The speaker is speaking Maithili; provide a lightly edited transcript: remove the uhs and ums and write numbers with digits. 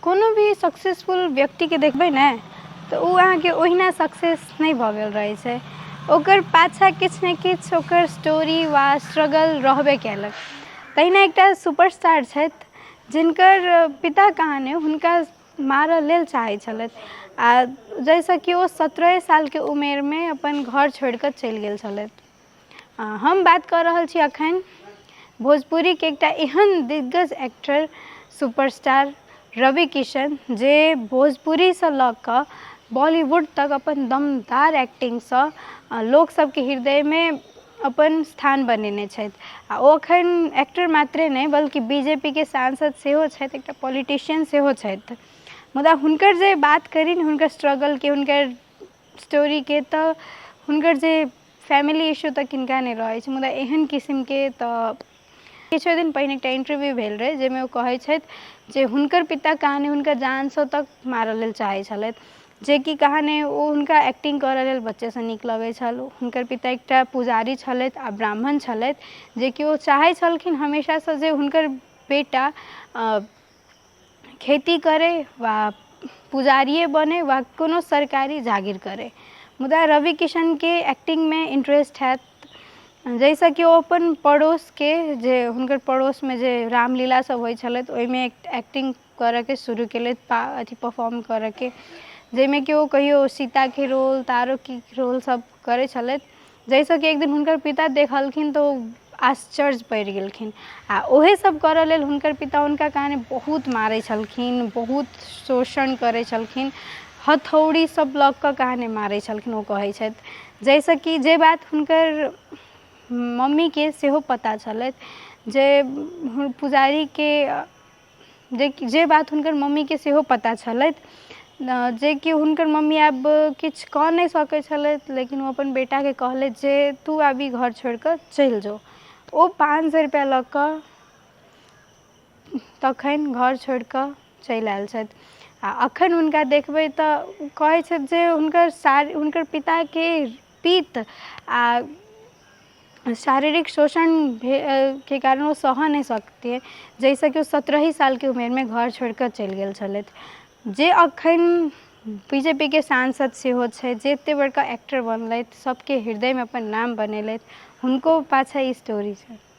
कोनो भी सक्सेसफुल व्यक्तिके देखबै ने तऽ ओ अहाँके ओहिना सक्सेस नहि भऽ गेल रहै छै। ओकर पाछाँ किछु ने किछु ओकर स्टोरी वा स्ट्रगल रहबे कयलक। तहिना एकटा सुपरस्टार छथि जिनकर पिता कहाँ नहि हुनका मारऽ लेल चाहै छलथि आ जाहिसँ कि ओ 17 सालके उमेरमे अपन घर छोड़ि कऽ चलि गेल छलथि। हम बात कऽ रहल छी अखन भोजपुरीके एकटा एहन दिग्गज एक्टर सुपरस्टार रवि किशन, जे भोजपुरीसँ लऽ कऽ बॉलीवुड तक अपन दमदार एक्टिंगसँ लोकसभके हृदयमे अपन स्थान बनेने छथि। आ ओ अखन एक्टर मात्रे नहि बल्कि बीजेपीके सांसद सेहो छथि, एकटा पॉलिटिशियन सेहो छथि। मुदा हुनकर जे बात करी ने, हुनकर स्ट्रगलके, हुनकर स्टोरीके, तऽ हुनकर जे फैमिली इश्यू तऽ किनका नहि रहै छै, मुदा एहन किसिमके तऽ किछु दिन पहिने एकटा इंटरव्यू भेल रहै जाहिमे ओ कहै छथि जे हुनकर पिता कहानी हुनकर जानसँ तक मारऽ लेल चाहै छलथि, जेकि कहानी ओ हुनका एक्टिंग करऽ लेल बच्चेसँ नीक लगै छल। हुनकर पिता एकटा पुजारी छलथि आ ब्राह्मण छलथि, जेकि ओ चाहै छलखिन हमेशासँ जे हुनकर बेटा खेती करै वा पुजारिए बनै वा कोनो सरकारी जागीर करै। मुदा रवि किशनके एक्टिंगमे इन्टरेस्ट हैत, जाहिसँ कि ओ अपन पड़ोसके जे हुनकर पड़ोसमे जे रामलीला सब होइ छलै तऽ ओहिमे एक्टिंग करऽके शुरू केलथि, अथी परफॉर्म करऽके, जाहिमे कि ओ कहियो सीताके रोल तऽ आरो की रोल सब करै छलथि, जाहिसँ कि एक दिन हुनकर पिता देखलखिन तऽ ओ आश्चर्य पड़ि गेलखिन। आ ओहे सब करऽ लेल हुनकर पिता हुनका कहानी बहुत मारै छलखिन, बहुत शोषण करै छलखिन, हथौड़ी सब लऽ कऽ कहानी मारै छलखिन ओ कहै छथि, जाहिसँ कि जे बात हुनकर मम्मीके सेहो पता छलथि जे पुजारीके जे जे बात हुनकर मम्मीके सेहो पता छलथि, जेकि हुनकर मम्मी आब किछु कऽ नहि सकै छलथि, लेकिन ओ अपन बेटाके कहलथि जे तू आब ई घर छोड़ि कऽ चलि जो। ओ 500 रुपैआ लऽ कऽ तखन घर छोड़ि कऽ चलि आयल छथि। आ एखन हुनका देखबै तऽ कहै छथि जे हुनकर हुनकर पिताके पीत आ शारीरिक शोषण के कारण ओ सहऽ नहि सकतियै, जाहिसँ कि ओ 17 सालके उमेरमे घर छोड़ि कऽ चलि गेल छलथि, जे अखन बीजेपीके सांसद सेहो छथि, जे एतेक बड़का एक्टर बनलथि, सभके हृदयमे अपन नाम बनेलथि, हुनको पाछाँ ई स्टोरी छै।